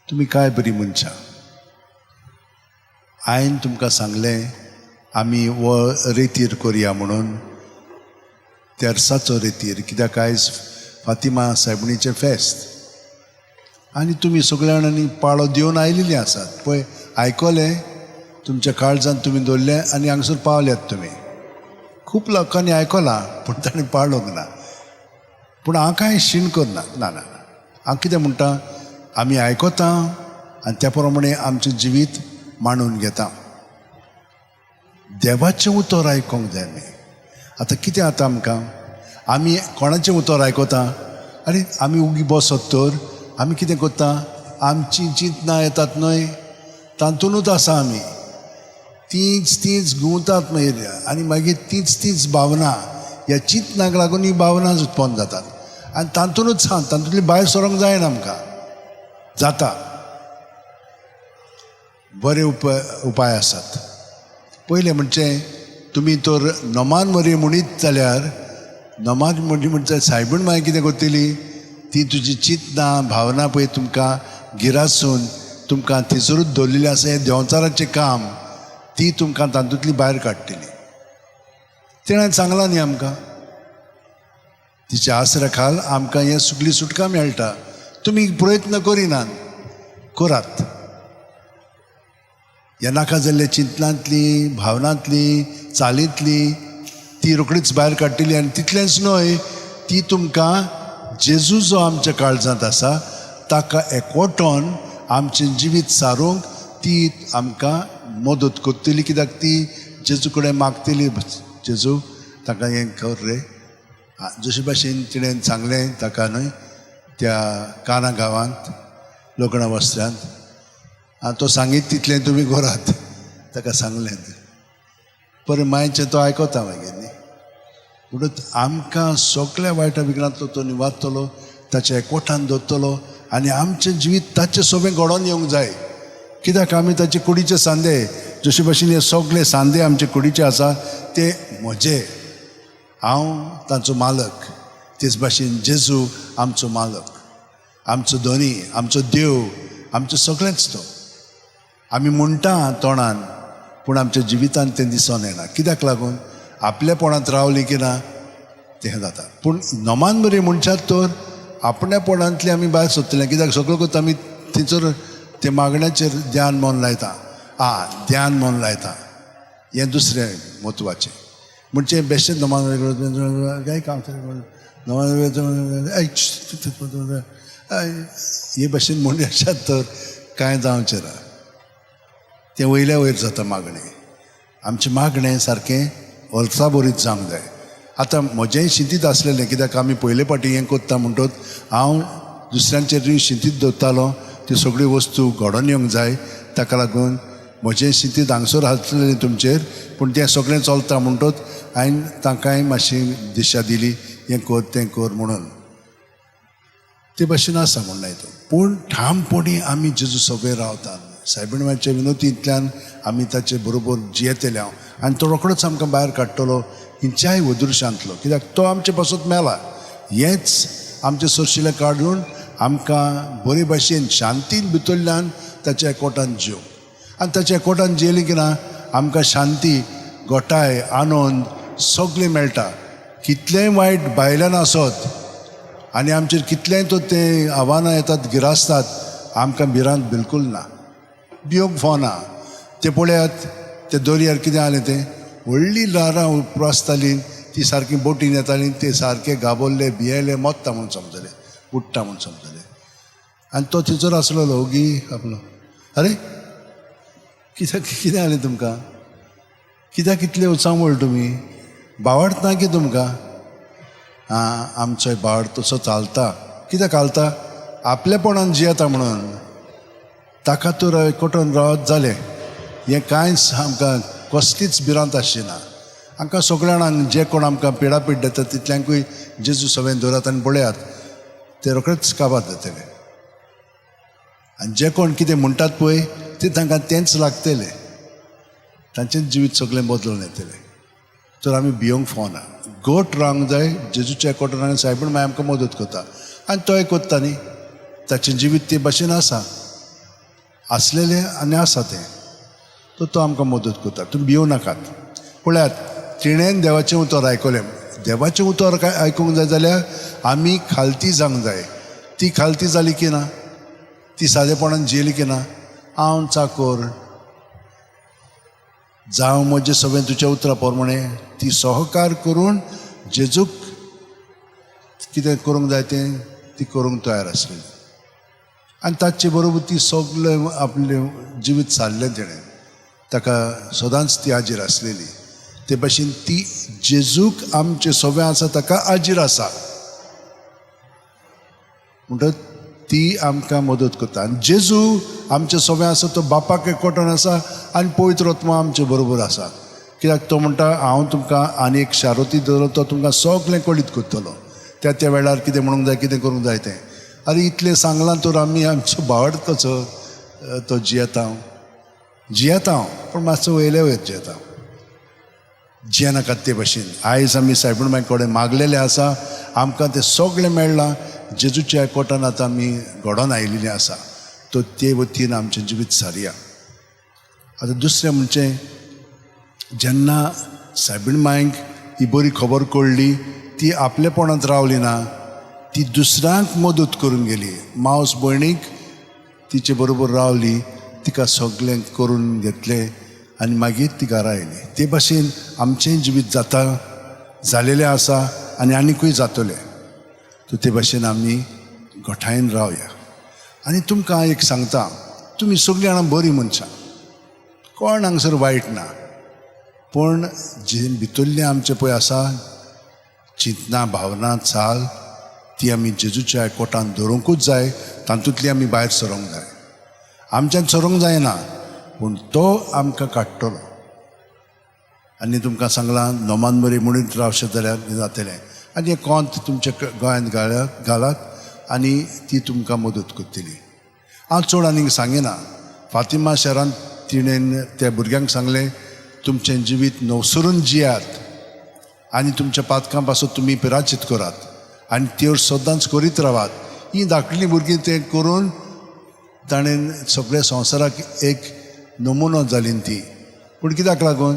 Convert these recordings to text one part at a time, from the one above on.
तुमी काय बरीं मनशां. आईन तुमकां सांगलें आमी हो रेतीर करया म्हणून, तेर्साचो रेतीर, कित्याक आयज फातिमा सायबिणीचें फेस्त आनी तुमी सगळ्या जाणांनी पाळो दिवन आयिल्लीं आसात. पळय आयकलें, तुमच्या काळजान तुमी दवरलें आनी हांगसर पावल्यात तुमी. खूब लोकांनी आयकलां पूण ताणें पाळोंक ना. पूण हांव कांय शीण करना, ना ना ना. हांव कितें म्हणटा, आमी आयकता आनी त्या प्रमाणे आमचें जिवीत मांडून घेता. देवाचें उतर आयकोंक जाय आमी. आतां कितें जाता आमकां, आमी कोणाचें उतर आयकता? आनी आमी उगी बसत तर आमी कितें करता, आमचीं चिंतनां येतात न्हय तातूंतच आसा आमी. तींच तींच घुंवतात मागीर आनी मागीर तींच तींच भावना, ह्या चिंतनाक लागून ही भावना उत्पन्न जातात आनी तातूंतच आसा, तातूंतली भायर सरोंक जायना आमकां. जाता बरे उपाय आसात. पयलें म्हणजे तुमी तर नमान मरी म्हणीत जाल्यार, नमान मरी म्हणजे सायबीण मागीर कितें करतली, ती तुजी चिंतनां भावना पळय तुमकां गिरासून तुमकां थंयसरूच दवरलेली आसा. हें देंवचाराचें काम, ती तुमकां तातूंतली भायर काडटली. तिणें सांगलां न्ही आमकां, तिच्या आसऱ्या खाल आमकां हें सगळी सुटका मेळटा. तुमी प्रयत्न करिनात, करात. ह्या नाका जाल्ल्या चिंतनांतली, भावनांतली, चालींतली ती रोखडीच भायर काडटली. आनी तितलेंच न्हय, ती तुमकां जेजू जो आमच्या काळजांत आसा ताका एकवटोन आमचें जिवीत सारूंक ती आमकां मदत करतली. कित्याक ती जेजू कडेन मागतली, जेजू ताका हें कर रे. जशे भाशेन तिणें सांगलें ताका न्हय त्या काना गांवांत लोकणा वस्त्रांत, आनी तो सांगीत तितलें तुमी करात ताका सांगलें. पर मायचें तो आयकता मागीर न्ही. म्हणून आमकां सगळ्या वायटा विघ्नांतलो तो निवारतलो, ताच्या एकवटान दवरतलो आनी आमचें जिवीत ताचें सोबें घडोवन येवंक जाय. कित्याक आमी ताचे कुडीचे सांदे, जशे भाशेन हे सगळे सांदे आमचे कुडीचे आसा ते म्हजे, हांव तांचो मालक. तेच भाशेन जेजू आमचो मालक, आमचो धनी, आमचो देव, आमचें सगळेंच तो. आमी म्हणटा तोंडान पूण आमच्या जिवितान तें दिसोन येना. कित्याक लागून आपलेपणांत रावली की ना तें जाता. पूण नमान बरी म्हणशात तर आपणेपणांतली आमी भायर सोदतले. कित्याक सगळें करता आमी थंयसर ते मागण्याचेर ध्यान मन लायता, ध्यान मन लायता. हें दुसरें म्हत्वाचें म्हणजे बेश्टें नमान काय काम नमान हे भाशेन म्हणशात तर कांय जावचें ना. तें वयल्या वयर जाता मागणें. आमचें मागणें सारकें वर्साभरीत जावंक जाय. आतां म्हजेंय शिंतीत आसलेलें, कित्याक आमी पयले फावटी हें करता म्हणटच हांव दुसऱ्यांचेरूय शिंतीत दवरतालो. त्यो सगळ्यो वस्तू घडोवन येवंक जाय, ताका लागून म्हजें शिंतीत हांगसर आसलेलें तुमचेर, पूण तें सगळें चलता म्हणटच हांवें तांकांय मातशी दिशा दिली, हें कर तें कर म्हणून. ते भाशेन आसा म्हणून हितून. पूण ठामपणी आमी जेजू सगळे रावतात. सायबीण मायच्या विनोतींतल्यान आमी ताचे बरोबर जियेतले हांव आनी तो रोखडोच आमकां भायर काडटलो हिंच्याय अदृश्यांतलो. कित्याक तो आमचे पासत मेला. हेंच आमचें सोरशिलें काडून आमकां बरे भाशेन शांतीन भितरल्यान ताच्या एकवटान जेव. आनी ताच्या एकवटान जेयलें की ना आमकां शांती, गोठाय, आनंद सगळें मेळटा. कितलेंय वायट भायल्यान आसत आनी आमचेर कितलेंय तर तें आव्हानां येतात, गिरासतात, आमकां भिरांत बिलकूल ना, भिवंक फावना. तें पळयात, ते दर्यार कितें जालें, तें व्हडलीं ल्हारां उप्रासतालीं, ती सारकीं बोटीन येतालीं, ते सारके गाबोल्ले, भियेले, मोत्ता म्हूण समजले, उडटा म्हूण समजले. आनी तो थंयसर आसलेलो ओगी आपलो. अरे कित्याक कितें जालें तुमकां, कित्याक कितले उचांबळ तुमी, बावडत ना की तुमकां? आं, आमचोय बावड तसो चालता. कित्याक घालता, आपलेपणान जियेता म्हणून. ताका तर एकवटून रावत जालें, हें कांयच आमकां कसलीच भिरांत आसची ना. आमकां सगळ्या जाणांक जे कोण आमकां पिडापीड दिता तितल्यांकूय जेजू सगळें दवरात आनी पळयात ते रोखडेच काबार जातले. आनी जे कोण कितें म्हणटात पळय ते तांकां तेंच लागतलें, तांचेंच जिवीत सगळें बदलून येतलें. तर आमी भियोंक फावना, घट रावंक जाय जेजूच्या एकवटान. आनी सायबीण मागीर आमकां मदत करता आनी तोय करता न्ही, ताचें जिवीत ते भाशेन आसा. आसलेलें आनी आसा तें. तर तो आमकां मदत करता. तुमी भियोव नाकात. पळयात, तिणें देवाचें उतर आयकलें. देवाचें उतर काय आयकूंक जाय जाल्यार आमी खालती जावंक जाय. ती खालती जाली की ना, ती सादेपणान जियेली की ना. हांव चाकोर जावं म्हजें सगळें तुज्या उतरा प्रमाणे. ती सहकार करून जेजूक कितें करूंक जाय तें ती करूंक तयार आसलेली. आनी ताचे बरोबर ती सगळें आपलें जिवीत सारलें तिणें. ताका सदांच ती आजीर आसलेली. ते भाशेन ती जेजूक आमचें सगळें आसा ताका आजीर आसा म्हणटच ती आमकां मदत करता. आनी जेजू आमचें सगळें आसा तो बापाक एकवटान आसा आनी पवित्र आत्मा आमचे बरोबर आसा. कित्याक तो म्हणटा, हांव तुमकां आनी एक शारोती दवरलो, तो तुमकां सगळें कळीत करतलो त्या त्या वेळार कितें म्हणूंक जाय, कितें करूंक जाय तें. आनी इतलें सांगलां तर आमी आमचो भावार्थ कसो तो जियेता. हांव जियेता हांव, पूण मातसो वयले वयर जियेता. जियेनाकात ते भशेन. आयज आमी सायबीण माय कडेन मागलेलें आसा, आमकां तें सगळें मेळ्ळां. जेजूच्या एकवटान आतां आमी घडोवन आयिल्लीं आसा. तो ते वतीन आमचें जिवीत सारया. आतां दुसरें म्हणचें, जेन्ना सायबीण मांयक ही बरी खबर कळ्ळी, ती आपलेपणांत रावली ना, ती दुसऱ्यांक मदत करून गेली. मावस भयणीक तिचे बरोबर रावली, तिका सगळें करून घेतलें आनी मागीर ती घरा आयली. ते भाशेन आमचें जिवीत जाता, जालेलें आसा आनी आनिकूय जातलें. तर ते भाशेन आमी गोठायेन रावया. आनी तुमकां एक सांगता, तुमी सगळीं जाणां बरीं मनशां, कोण हांगसर वायट ना. पूण जे भितरलें आमचें पळय आसा चिंतना, भावना, चाल, ती आमी जेजूच्या एकवटान दवरूंकूच जाय. तातूंतली आमी भायर सरोंक जाय. आमच्यान सरोंक जायना, पूण तो आमकां काडटलो. आनी तुमकां सांगलां, नोमान बरी म्हणीत रावशें जाल्यार जातलें. आनी हें कोंत तुमच्या गोंयांत घालात आनी ती तुमकां मदत करतली. हांव चड आनीक सांगिना. फातिमा शहरांत तिणें त्या भुरग्यांक सांगलें, तुमचें जिवीत नवसरून जियात आनी तुमच्या पातकां पासून तुमी पिराचीत करात आनी त्यो सदांच करीत रावात. ही धाकलीं भुरगीं तें करून ताणें सगळ्या संवसाराक एक नमुनो जाली ती. पूण कित्याक लागून?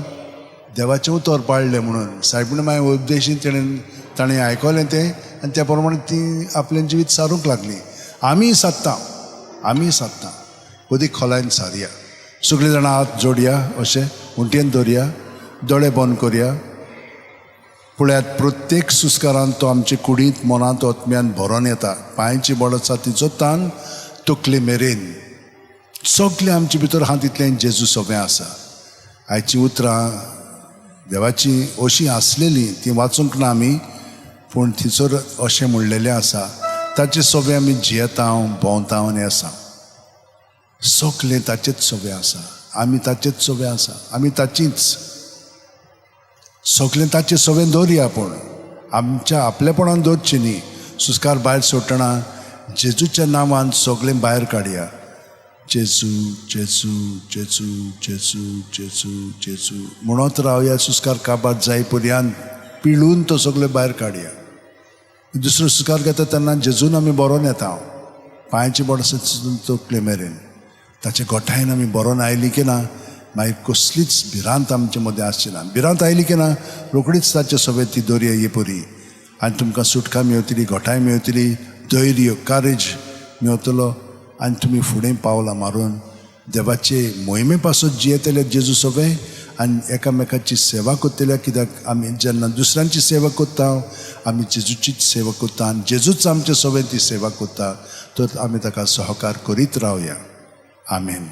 देवाचें उतर पाळ्ळें म्हणून. सायबीण माय उपदेशीन ताणें आयकलें तें आनी त्या प्रमाणे ती आपलें जिवीत सारूंक लागली. आमीय सादता, आमीय सादता. अदीक खोलायन सारया. सगळीं जाणां हात जोडया, अशें उंटयेन दवरया, दोळे बंद करया. पळयात, प्रत्येक सुस्कारान तो आमचे कुडींत, मनांत, आत्म्यान भरोन येता. पांयची बोड आसा तिचो तान तकले मेरेन सगळें आमचे भितर आहा तितलें जेजू सगळें आसा. आयचीं उतरां देवाचीं अशीं आसलेलीं, तीं वाचूंक ना आमी, पूण थंयसर अशें म्हणलेलें आसा, ताचें सगळें आमी जियेता, भोंवता आनी आसा. सगळें ताचेंच सगळें आसा. आमी ताचेंच सगळें आसा, आमी ताचीच. सगळें ताचें सगळें दवरया, पूण आमच्या आपलेपणान दवरचें न्ही. सुस्कार भायर सोडटना जेजूच्या नांवान सगळें भायर काडया. जेजू, जेजू, जेजू, जेजू, जेजू, जेजू म्हणत रावया. सुस्कार काबार जाय पर्यंत पिळून तो सगळें भायर काडया. दुसरो सुस्कार घेता तेन्ना जेजून आमी बरोवन येता. पांयची बोट आसा तकले मेरेन ताचे गोठायेन आमी बरोवन आयली की ना, मागीर कसलीच भिरांत आमचे मदें आसची ना. भिरांत आयली की ना, रोखडीच ताचे सोबत ती दर्या ये परी आनी तुमकां सुटका मेवतली, गोठाय मेवतली, धैर्य, कारेज मेवतलो आनी तुमी फुडें पावलां मारून देवाचे मोहिमे पासून जियेतले जेजू सोबें आनी एकामेकाची सेवा करतले. कित्याक आमी जेन्ना दुसऱ्यांची सेवा करता, आमी जेजूचीच सेवा करता आनी जेजूच आमचे सोबें ती सेवा करता. तर आमी ताका सहकार करीत रावया. आमेन.